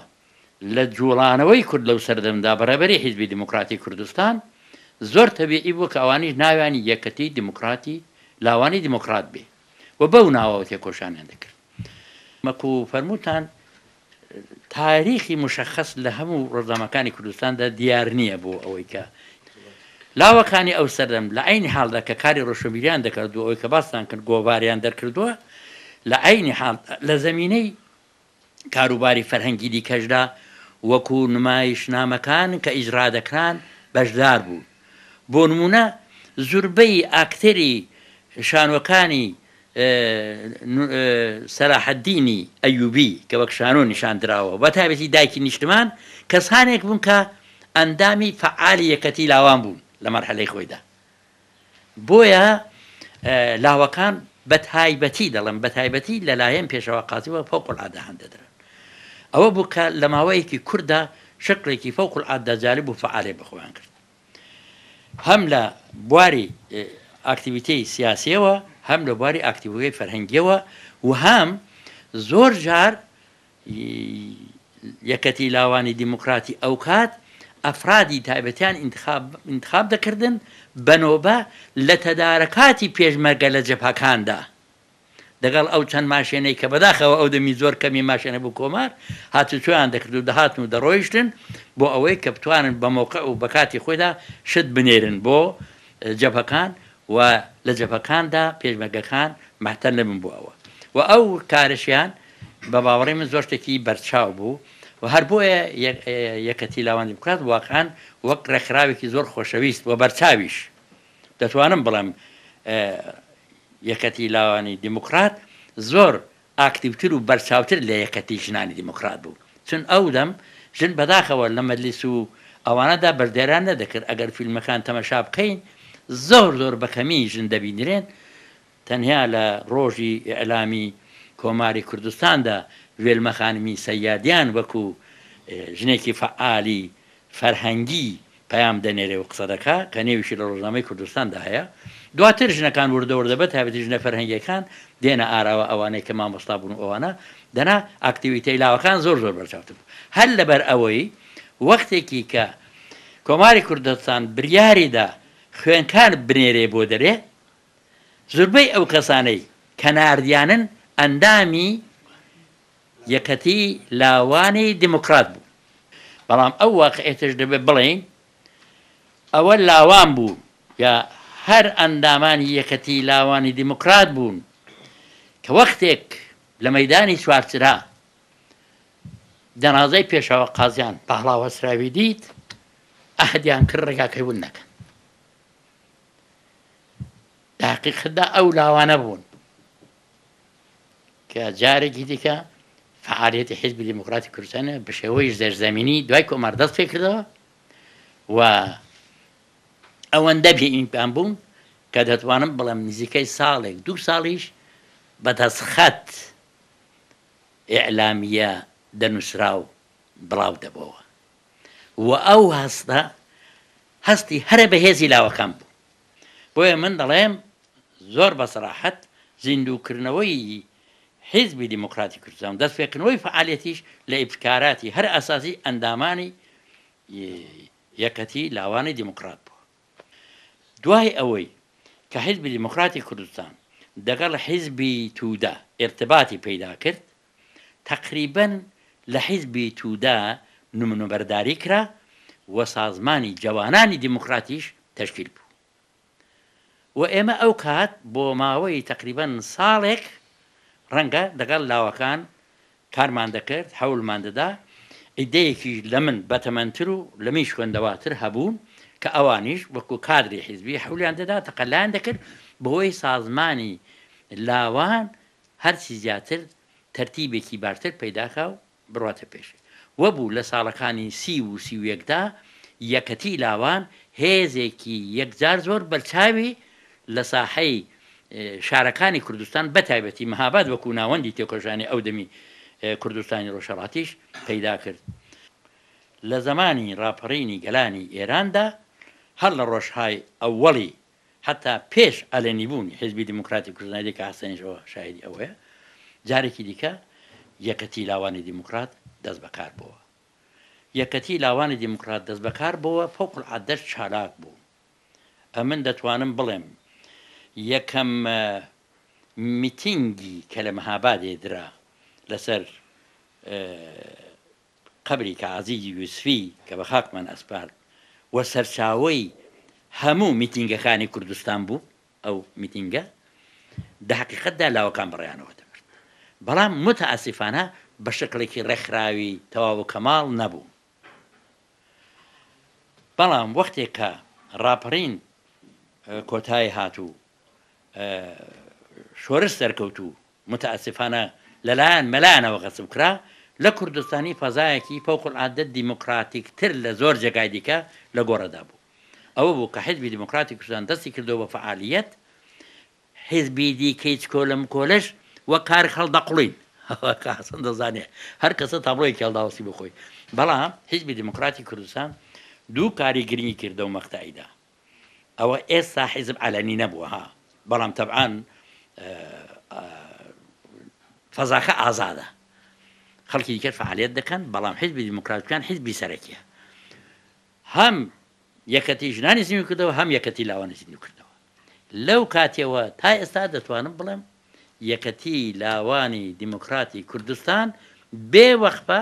لە جووڵانەوەی کورد لەو سەردەمدا بە ڕێبەری حیزبی دیموکراتی کوردستان، زۆر تەبیعی بوو کە ئەوانیش ناویان یەکەتیی دیموکراتی لاوانی دیموکرات بێ و بەو ناوەوە تێکۆشانیان دەکرد. وەکوو فەرمووتان تاریخی موشەخەس لە هەموو ڕۆژنامەکانی کوردستاندا دیار نییە بۆ ئەوەی کە لاوەکانی ئەو سەردەم لە عەینی حاڵدا کە کاری ڕۆشنبیریان دەکرد و ئەوەی کە باستان کرد گۆڤاریان دەرکردووە لە عەینی حاڵ لە زەمینەی کاروباری فەرهەنگی دیکەشدا وەکوو نمایشنامەکان کە ئیجرا دەکران بەشدار بوون. بۆ نموونە زوربەی ئاکتەری شانۆکانی سەلاحەدینی ئەیوبی کە وەک شانۆ نیشان دراوە بە تایبەتی دایکی نیشتمان کەسانێک بوون کە ئەندامی فەعالی یەکەتی لاوان بوون لە مەرحەلەی خۆیدا. بۆیە لاوەکان بە تایبەتی دەڵێم بە تایبەتی لەلایەن پێشەوا قازیوە فەوق العادە هان دەدران. ئەوە بوو کە لە ماوەیەکی کورتدا شکڵێکی فەوق العادە جالب و فەعالێ بە خۆیان کرد. هەم لە بواری ئاکتیویتەی سیاسیەوە هەم لە بواری ئاکتیویتەی فەرهەنگیەوە و هەم زۆر جار یەکەتی لاوانی دیموکراتی ئەوکات ئەفرادی تایبەتیان ئینتخاب دەکردن بە نۆبە لە تەدارەکاتی پێشمەرگە لە جەبهەکاندا دەگەڵ ئەو چەند ماشێنەی کە بەداخەوە ئەو دەمی زۆر کەمی ماشێنە بوو کۆمار هاتوچۆیان دەکرد و دەهاتن و دەڕۆیشتن بۆ ئەوەی کە بتوانن بە مەوقع و بە کاتی خۆیدا شت بنێرن بۆ جەبهەکان و لە جەبهەکاندا پێشمەرگەکان مەحتەل نەبن بۆ ئەوە و ئەو کارەشیان بە باوەڕی من زۆر شتێکی بەرچاو بوو و هەر بۆیە یەکەتی لاوان دیموکرات واقعەن وەک ڕێکخراوێکی زۆر خۆشەویست و بەرچاویش دەتوانم بڵێم یەکەتی لاوانی دیموکرات زۆر ئاکتیوتر و بەرچاوتر لە یەکەتی ژنانی دیموکرات بوو چون ئەو دەم ژن بەداخەوە لە مەجلیس و ئەوانەدا بەشداریان نەدەکرد ئەگەر فیلمەکان تەمەشا بکەین زۆر زۆر بەکەمی ژن دەبینرێن تەنیا لە ڕۆژی ئیعلامی کۆماری کوردستاندا وێلمە خانمی سەیادیان وەکوو ژنێکی فەعالی فەرهەنگی پەیام دەنێرێ و قسە دەکا کە نێویشی لە ڕۆژنامەی کوردستاندا هەیە. دواتر ژنەکان وردە وردە بە تایبەتی ژنە فەرهەنگییەکان دێنە ئاراوە ئەوانەی کە مامۆستا بوون و ئەوانە دەنا ئاکتیویتەی لاوەکان زۆر زۆر بەرچاوتر بوو. هەر لەبەر ئەوەی وەختێکی کە کۆماری کوردستان بریاری دا خوێندکار بنێرێ بۆ دەرێ زوربەی ئەو کەسانەی کە ناردیانن ئەندامی یەکەتی لاوانی دیموکرات بوو. بەڵام ئەو واقعیەتەش دەبێت بڵێین ئەوە لاوان بوون یا هەر ئەندامانی یەکەتی لاوانی دیموکرات بوون کە وەختێک لە مەیدانی چوارچرا جەنازەی پێشەوا قازیان پاڵاوەسراوی دیت عەهدیان کرد ڕێگاکەی ون نەکەن. لە هەقیقەتدا ئەو لاوانە بوون کە جارێکی دیکە فعالیەتی حیزبی دیموکراتی کوردستان بە شێوەی زێرزەمینی دوای کۆمار دەست پێکردەوە و ئەوەندە بێ ئیمکان بوون کە دەتوانم بڵێم نزیکەی ساڵێک دوو ساڵیش بە دەستخەت ئیعلامیە دەنووسرا و بڵاو دەبۆوە و ئەو هەستە هەستی هەرە بەهێزی لاوەکان بوو. بۆیە من دەڵێم زۆر بە سەراحەت زیندووکردنەوەی حیزبی دیموکراتی کوردستان و دەستپێکردنەوەی فەعالیەتیش لە ئیبتکاراتی هەرە ئەساسی ئەندامانی یەکەتی لاوانی دیموکرات بووە. دوای ئەوەی کە حیزبی دیموکراتی کوردستان دەگەڵ حیزبی توودە ئیرتباتی پەیدا کرد، تەقریبەن لە حیزبی توودە نمونەبەرداری کرا و سازمانی جەوانانی دیموکراتیش تەشکیل بوو و ئێمە ئەو کات بۆ ماوەی تەقریبەن ساڵێک ڕەنگە دەگەڵ لاوەکان کارمان دەکرد، حەولمان دەدا، عیدەیەکیش لە من بەتەمەنتر و لە منیش خوێندەوارتر هەبوون کە ئەوانیش وەکوو کادری حیزبی حەولیان دەدا، تەقەلایان دەکرد بۆی سازمانی لاوان هەرچی زیاتر تەرتیبێکی باشتر پەیدا کا و بڕواتە پێشێ. وەبوو لە ساڵەکانی سی و 31 دا یەکەتی لاوان هێزێکی یەکجار زۆر بەرچاوی لە ساحەی شارەکانی کوردستان بە تایبەتی مهاباد وەکوو ناوەندی تێکۆشانی ئەو دەمی کوردستانی ڕۆژهەڵاتیش پەیدا کرد. لە زەمانی ڕاپەڕینی گەلانی ئێراندا هەر لە ڕۆژهای ئەوەڵی. حەتا پێش عەلەنی بوونی حیزبی دیموکراتی کوردستانی کە حەسەنیش ئەوە شاهیدی ئەوەیە، جارێکی دیکە یەکەتی لاوانی دیموکرات دەست بەکار بۆوە. یەکەتی لاوانی دیموکرات دەست بەکار بۆوە فەوق العادەش چالاک بوو. ئەمن دەتوانم بڵێم یەکەم میتینگی کە لە مەهابادێ درا لەسەر قەبری کە عەزیزی یوسفی کە بە خاکمان ئەسپارد و سەرچاوەی هەموو میتینگەکانی کوردستان بوو، ئەو میتینگە دە حەقیقەتدا لاوەکان بەڕێیانەوە دەبرد، بەڵام موتەئەسیفانە بە شکڵێکی ڕێکخراوی تەواو و کەماڵ نەبوو. بەڵام وەختێک کە ڕاپەڕین کۆتایی هات و شۆرش سەرکەوت و متاسفانە لەلایەن مەلایانەوە غەسب کرا، لە کوردستانی فەزایەکی فەوق العادە دیموکراتیک تر لە زۆر جێگای دیکە لە گۆڕێدا بوو. ئەوە بوو کە حیزبی دیموکراتی کوردستان دەستی کردەوە بە فەعالیەت، حیزبی دیکەی چکۆلە مکۆلەش وەک کارگ هەڵدەقوڵین، کاک حەسەن دەزانێ هەر کەسە تابڵۆیەکی هەڵداوەسی بۆ خۆی، بەڵام حیزبی دیموکراتی کوردستان دوو کاری گرنگی کرد لەو مەقتەعیدا. ئەوە ئێستا حیزب عەلەنی نەبووە ها بەڵام تەبعەن فەزاکە ئازادە خەڵکی دیکە فعالیت دەکەن بەڵام حیزبی دیموکراتەکان حیزبی سەرەکیە هەم یەکەتی ژنانی زیندوو کردەوە هەم یەکەتی لاوانی زیندوو کردەوە لەو کاتیەوە تا ئێستا دەتوانم بڵێم یەکەتی لاوانی دیموکراتی کوردستان بێ وەخفە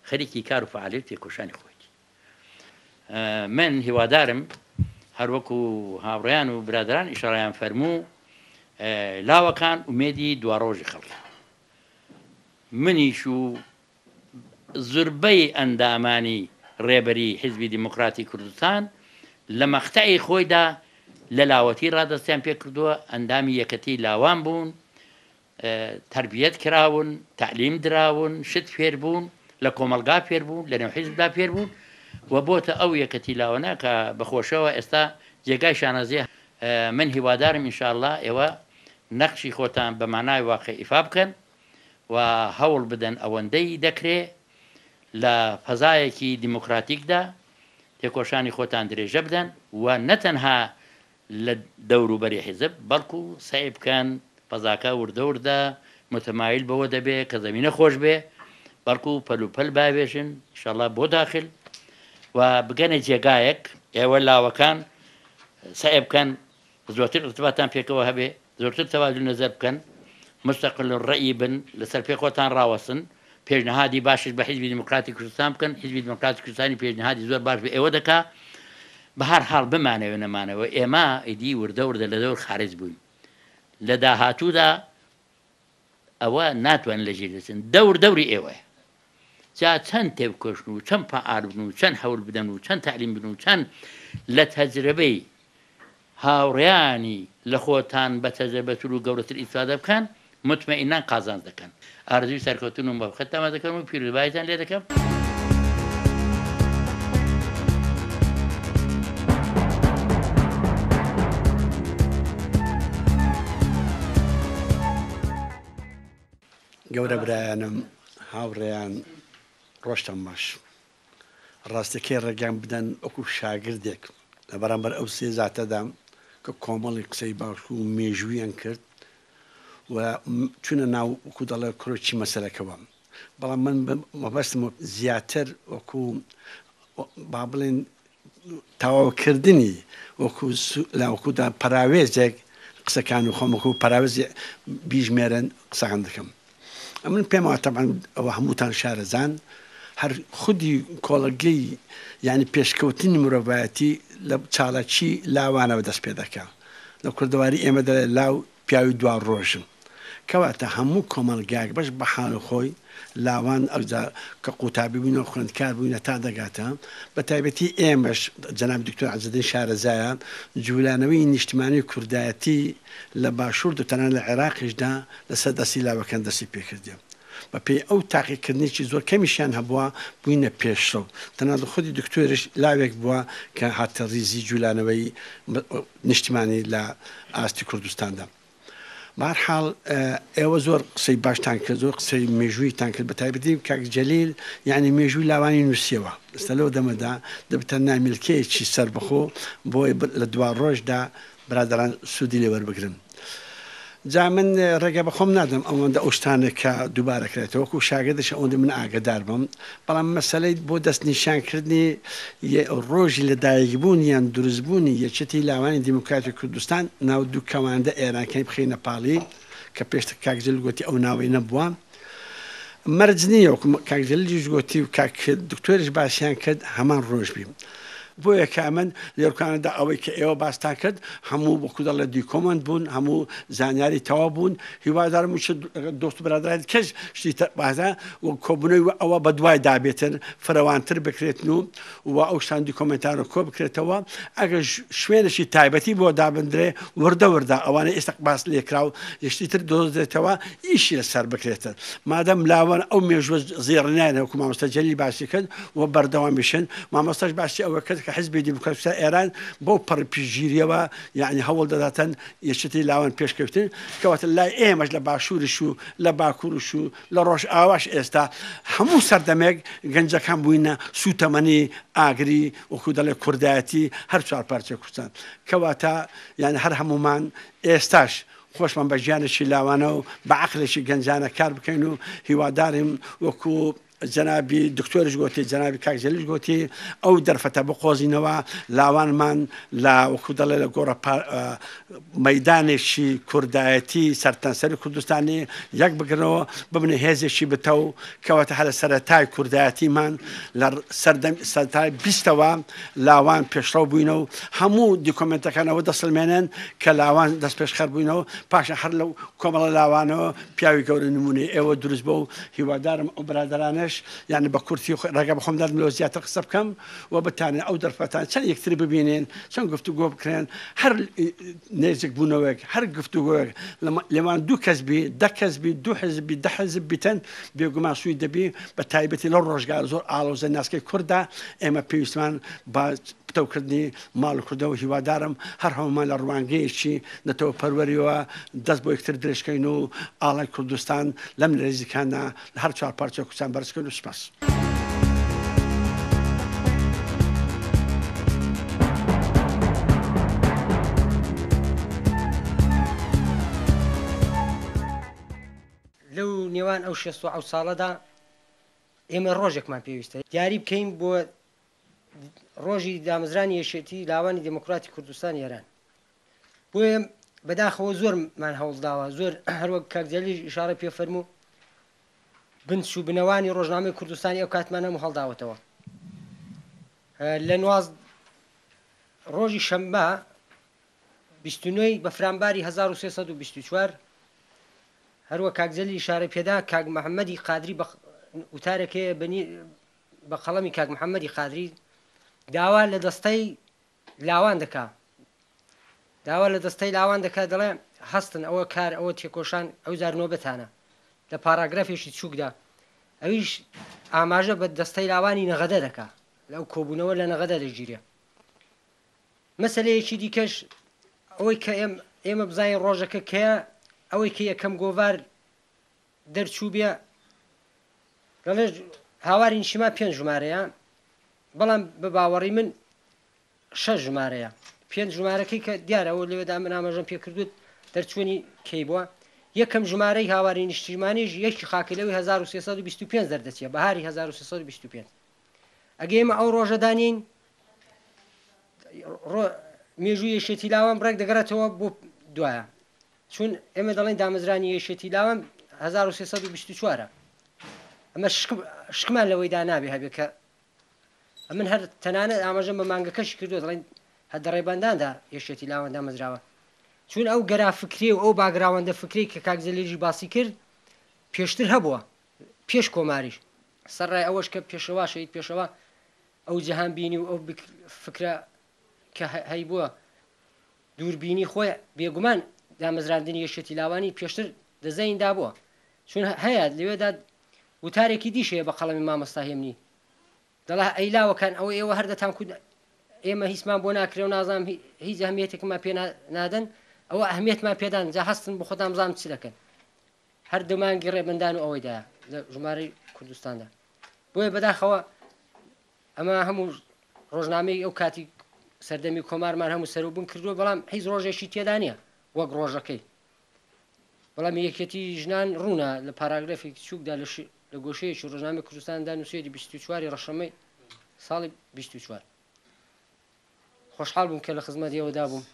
خەریکی کار و فعالیت و تێکۆشانی خۆیتی من هیوادارم هەروەکو هاوڕێیان و برادەران ئیشارەیان فەرموو لاوەکان ئومێدی دواڕۆژی خەڵکن منیش و زوربەی ئەندامانی ڕێبەری حیزبی دیموکراتی کوردستان لە مەقتەعی خۆیدا لە لاوەتی ڕادەستیان پێکردووە ئەندامی یەکەتی لاوان بوون تەربیەت کراون، تەعلیم دراون، شت فێر بوون، لە کۆمەڵگا فێر بوون، لە نێو حیزبدا فێر بوون و بۆتە ئەو یەکەتی لاوانە کە بە خۆشەوە ئێستا جێگای شانازیە. من هیوادارم ان شاء اللە ئێوە نەقشی خۆتان بە مانای واقع ئیفا بکەن و هەوڵ بدەن ئەوەندەی دەکرێ لە فەزایەکی دیموکراتیکدا تێکۆشانی خۆتان درێژە بدەن و نەتەنها لە دەوروبەری حیزب، بەڵکو سەعی بکەن فەزاکە وردە وردە متمایل بەوە دەبێ کە زەمینە خۆش بێ، بەڵکو پەل و پەل باوێژن ئیشەڵا بۆ داخل و بگەنە جێگایەک، ئێوە لاوەکان سەعی بکەن زۆرتر ئیرتباتان پێکەوە هەبێ، زۆرتر تەبادول نەزەر بکەن، مستقل الرأی بن، لەسەر پێ خۆتان ڕاوەستن، پێشنهادی باشیش بە حیزبی دیموکراتی کوردستان بکەن، حیزبی دیموکراتی کوردستانی پێشنهادی زۆر باش بە ئێوە دەکا، بە هەر حاڵ بمانەوێ نەمانەوێ ئێمە ئیدی وردە وردە لە دەور خارج بووین، لە داهاتوودا ئەوە ناتوانن لە ژیر دەچن، دەور دەوری ئێوەیە، جا چەند تێبکۆشن و چەند فەعال بن و چەند هەول بدەن و چەند تەعلیم بن و چەند لە تەجرەبەی هاوڕێیانی لە خۆتان بە تەجرەبەتر و گەورەتر ئیستفادە بکەن، موتمەئینەن قازانج دەکەن. ئارەزووی سەرکەوتن و مۆفەقیەتتان دەکەم و پیرۆزباییتان لێ دەکەم. گەورە برایانم، هاوڕێیان، ڕۆژتان باش. ڕاستەکەی ڕێگام بدەن وەکو شاگردێک لە بەرامبەر ئەو سێ زاتەدا کە کۆمەڵی قسەی باش و مێژوویان کرد و چونە ناو وەکو دەڵێ کرۆکی مەسەلەکەوە بەڵام من مەبەستم زیاتر وەکو با بڵێن تەواوکردنی وەکو لاوەکودا پەراوێزێک قسەکان و خۆم وەکو پەراوێزی بیژمێرن قسەکان دەکەم ئەمن پێم وایە تەبعەن ئەوە هەمووتان شارەزان هەر خودی کۆڵەگەی یانی پێشکەوتنی مرۆڤایەتی لە چالاکی لاوانەوە دەست پێ دەکا لە کوردەواری ئێمە دەڵێ لاو پیاوی دوا ڕۆژن کەواتە هەموو کۆمەڵگایەک بەش بە حاڵ خۆی لاوان ئەوجا کە قوتابی بووینە و خوێندکار بووینە تا دەگاتە بە تایبەتی ئێمەش جەنابی دکتۆر عزەدین شارەزایە جولانەوەی نیشتمانی کوردایەتی لە باشوور و تەنانەت لە عێراقیشدا لەسەر دەستی لاوەکان دەستی پێکردیە بە پێی ئەو تاقیکردنێکی زۆر کەمیشیان هەبووە بووینە پێشڕەو تەنانەت خودی دکتۆریش لاوێک بووە کە هاتە ڕیزی جولانەوەی نیشتمانی لە ئاستی کوردستاندا. بەهەرحاڵ ئێوە زۆر قسەی باشتان کرد، زۆر قسەی مێژوویتان کرد، بەتایبەتی کاک جەلیل یانی مێژووی لاوانی نووسیەوە، ئێستا لەو دەمەدا دەبتە نامیلکەیەکی سەربەخۆ بۆی لە دواڕۆژدا. برادەران سوودی لێ وەربگرن. جا من ڕێگە بە خۆم نادەم ئەوەندە ئەو شتانە کە دووبارە کرێتەوە وەکو شاگردش ئەوەندە من ئاگەدار بم بەڵام مەسەلەی بۆ دەستنیشانکردنی ڕۆژی لەدایکبوون یان دروستبوونی یەکێتی لاوانی دیموکراتی کوردستان ناو دووکەواندە ئێرانکەی بخەینە پاڵی کە پێشتر کاک جەلیل گۆتی ئەو ناوەی نەبووە مەرج نییە وەکو کاک جەلیلیش گۆتی و کاک دکتۆریش باسیان کرد هەمان ڕۆژ بی بۆیە کە ئەمن لێرکانەدا ئەوەی کە ئێوە باستان کرد هەموو وەکو دەڵێ دیکۆمەند بوون هەموو زانیاری تەواو بوون هیوادارم و چ دۆست و برادرانی کەس شتی تر بازە و کۆبوونەوەی ئەوە بەدوای دابێتن فرەوانتر بکرێتن و و ئەو شتان دیکۆمێنتانە کۆ بکرێتەوە ئەگەر شوێنێکی تایبەتی بۆ دابندرێ وردە وردە ئەوانەی ئێستا باس لێکراو یشتی تر دۆزرێتەوە ئیشی لەسەر بکرێتن مادەم لاوان ئەو مێژوە زێڕینیان وەکو مامۆستا جەلیل باسی کرد و بەردەوامیشن مامۆستاش باسی ئەوە کرد کە حزبی دیموکراتی ئێران بەو پەڕی پشتگیریەوە یعنی هەوڵ دەداتن یەکێتی لاوان پێشکەوتن کەواتە لای ئێمەش لە باشوورش و لە باکوورش و لە ڕۆژئاواش ئێستا هەموو سەردەمێک گەنجەکان بووینە سووتەمەنی ئاگری وەکو دەڵێ کوردایەتی هەر چوار پارچەی کوردستان کەواتە یان هەر هەموومان ئێستاش خۆشمان بە ژیانێکی لاوانە و بە عەقلێکی گەنجانە کار بکەین و هیوادارین وەکو جەنابی دکتۆریش گۆتی جەنابی کاک جەلیل گۆتی ئەو دەرفەتە بقۆزینەوە لاوانمان لە وەکو دەڵێ لە گۆڕە مەیدانێکی کوردایەتی سەرتەنسەری کوردستانی یەک بگرنەوە ببنە هێزێکی بتەو کەواتە هەر لە سەرەتای کوردایەتیمان لە سەردەم سەرەتای بیستەوە لاوان پێشڕەو بووینە و هەموو دیکۆمێنتەکان ئەوە دەسەلمێنن کە لاوان دەست پێشخەر بووینە و پاشان هەر لەو کۆمەڵە لاوانەوە پیاوی گەورە نموونەی ئێوە دروست بوو و هیوادارم ئەو برادەرانەش یانی بە کورتی ڕێگە بە خۆم دادم لەوە زیاتر قسە بکەم و بتانێن ئەو دەرفەتان چەند یەکتری ببینین چەند گفتوگۆ بکرێن هەر نێزیک بوونەوەیەک هەر گفتوگۆیەک لێوان دوو کەس بی دە کەس بی دوو حزب بی دە حزب بیتن بێگومان سوود دەبی بە تایبەتی لەو ڕۆژگار زۆر ئاڵۆزە ناسکەی کورددا ئێمە پێویستمان بە پتەوکردنی ماڵ کوردە و هیوادارم هەر هەموومان لە ڕوانگەیەکی نەتەوە پەروەریەوە دەست بۆ یەکتر درێژکەین و ئاڵای کوردستان لەم نێزیکانە لە هەر چوار پارچەی کوردستان بەرز کەین و سوپاس. لەو نێوان ئەو 67 ساڵەدا ئێمە ڕۆژێکمان پێویستە دیاری بکەین بۆ ڕۆژی دامەزرانی یەکێتی لاوانی دێموکراتی کوردستانی ئێران. بۆیە بەداخەوە زۆرمان هەوڵداوە، زۆر هەروەک کاک جەلیل ئیشارەی پێ فەرموو بنچ و بنەوانی ڕۆژنامەی کوردستانی ئەو کاتمان هەموو هەڵداوەتەوە. لە نواز ڕۆژی شەممە 29 بەفرانباری 1324 هەروە کاک جەلیل ئیشارەی پێدا کاک محەممەدی قادری بە وتارێک هەیە بە قەڵەمی کاک محەممەدی قادری داوا لە دەستەی لاوان دەکا داوا لە دەستەی لاوان دەکا دەڵێ هەستن ئەوە کار ئەوە تێکۆشان ئەو جار نۆبەتانە لە پاراگرافێکی چووکدا ئەویش ئاماژە بە دەستەی لاوانی نەغەدە دەکا لەو کۆبوونەوە لە نەغەدە دەگیرێ مەسەلەیەکی دیکەش ئەوەی کە ئێمە بزانین ڕۆژەکە کەیە ئەوەی کە یەکەم گۆڤار دەرچووبێ دەڵێ هاواری نیشتیمان پێنج ژمارەیە بەڵام بە باوەڕی من شەش ژمارەیە پێنج ژمارەکەی کە دیارە ئەوە لەوێدا من ئاماژەم پێ کردوت دەرچوونی کەی بووە یەکەم ژمارەی هاواری نیشتیمانیش یەکی خاکەلەوی 1325 دەردەچێ بەهاری 1325 ئەگە ئێمە ئەو ڕۆژە دانین مێژوو یەکێتی لاوان ڕێک دەگەڕێتەوە بۆ دوایە چون ئێمە دەڵێین دامەزرانی یەکێتی لاوان 1324 ە ئەمە شکمان لەوەیدا نابێ هەبێ کە ئەمن هەر تەنانەت ئاماژەم بە مانگەکەشی کردووە دەڵێن هەر دە ڕێبەنداندا یەکێتی لاوان دامەزراوە چون ئەو گەرا فکری و ئەو باگراوەندە فکری کە کاک جەلیلی باسی کرد پێشتر هەبووە پێش کۆماریش سەرڕای ئەوەش کە پێشەوا شەهید پێشەوا ئەو جەهان بینی و ئەو فکرە کە هەیبووە دووربینی خۆی بێگومان دامەزراندنی یەکێتی لاوانی پێشتر دە زەیندا بووە چون هەیە لەوێدا وتارێکی دیش هەیە بە قەڵەمی مامۆستا هێمنی دەڵێ ئەی لاوەکان ئەوە ئێوە هەر دەتان کوت ئێمە هیچمان بۆ ناکرێ و نازانم هیچ ئەهمیەتێکمان پێ نادەن ئەوە ئەهمیەتمان پێدان جا هەستن بۆ خۆتان بزانم چ دەکەن هەر دو مانگی ڕێبەندان و ئەوەیدا لە ژمارەی کوردستاندا بۆیە بەداخەوە ئەمە هەموو ڕۆژنامەی ئەو کاتی سەردەمی کۆمارمان هەموو سەروبن کردووە، بەڵام هیچ ڕۆژێکی تێدا نییە وەک ڕۆژەکەی. بەڵام یەکێتی ژنان ڕوونە لە پاراگرافێکی چووکدا لە لە گۆشەیەکی ڕۆژنامەی کوردستاندا نووسیویەتی 24 ی ڕەشەمەی ساڵی 24. خۆشحاڵ بووم کە لە خزمەت ئێوەدا بووم.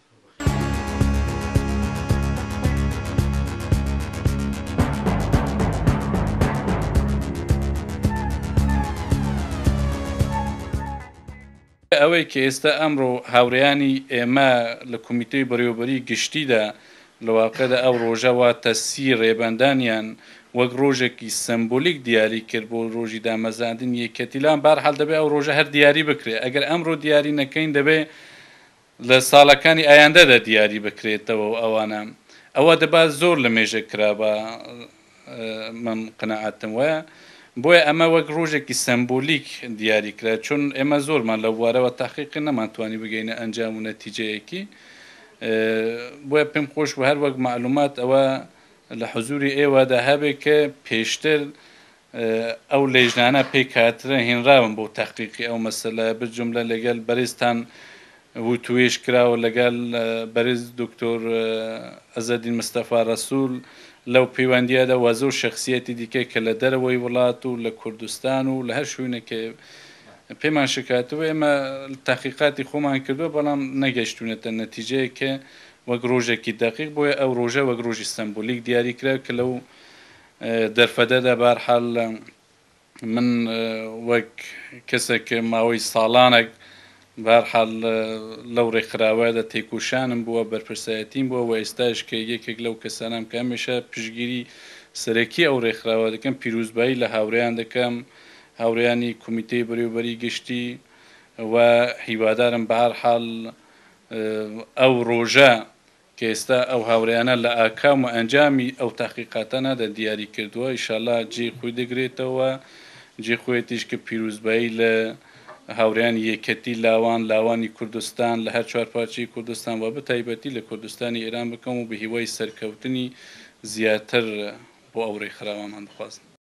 ئەوەی کە ئێستا ئەمڕۆ هاورێیانی ئێمە لە کومیتەی بەڕێوەبەریی گشتیدا لە واقعدا ئەو ڕۆژە واتە سی ڕێبەندانیان وەک ڕۆژێکی سەمبولیک دیاری کرد بۆ ڕۆژی دامەزراندنی یەکیەتی لاوان، بەهەرحاڵ دەبێ ئەو ڕۆژە هەر دیاری بکرێ ئەگەر ئەمڕۆ دیاری نەکەین دەبێ لە ساڵەکانی ئایندەدا دیاری بکرێتەوە و ئەوانە ئەوە دەبا زۆر لە مێژە کرابا من قەناعەتم وایە بۆیە ئەمە وەک ڕۆژێکی سەمبولیک دیاری کرا چون ئێمە زۆرمان لەو بوارەوە تەحقیق کرد نەمانتوانی بگەینە ئەنجام و نەتیجەیەکی بۆیە پێم خۆش بوو هەر وەک مەعلومات ئەوە لە حزوری ئێوەدا هەبێ کە پێشتر ئەو لێژنانە پێکهاترە هێنراون بۆ تەحقیقی ئەو مەسەلە بجوملە لەگەل بەرێزتان وتوێژ کراوە لەگەل بەرێز دکتۆر عزەدین مستەفا رەسول لەو پەیوەندیەدا وە زۆر شەخسیەتی دیکە کە لە دەرەوەی وڵات و لە کوردستان و لە هەر شوینێک پێمان شکاتوە ئێمە تەحقیقاتی خۆمان کردوە بەڵام نەگەشتوینەتە نەتیجەیەک کە وەک ڕۆژێکی دەقیق بۆیە ئەو ڕۆژە وەک ڕۆژی سەمبولیک دیاری کرا کە لەو دەرفەتەدا بەهەرحاڵ من وەک کەسێک کە ماوەی ساڵانێک بەهەرحاڵ لەو ڕێکخراوەدا تێکۆشانم بووە، بەرپرسایەتیم بووە و ئێستاش کە یەکێک لەو کەسانەم کە هەمیشە پشتگیری سەرەکی ئەو ڕێکخراوە دەکەم، پیرۆزبایی لە هاورێیان دەکەم، هاورێیانی کومیتەی بەرێوەبەری گشتی و هیوادارم بەهەرحاڵ ئەو ڕۆژە کە ئێستا ئەو هاورێیانە لە ئاکام و ئەنجامی ئەو تەحقیقاتانەدا دیاری کردووە، ئیشاڵا جێی خۆی دەگرێتەوە، جێی خۆیەتیش کە پیروزبایی لە هاورێیانی یەکەتی لاوان، لاوانی کوردستان لە هەر چوارپارچەی کوردستان و بەتایبەتی لە کوردستانی ئێران بکەم و بە هیوای سەرکەوتنی زیاتر بۆ ئەو رێکخراوەمان بخوازم.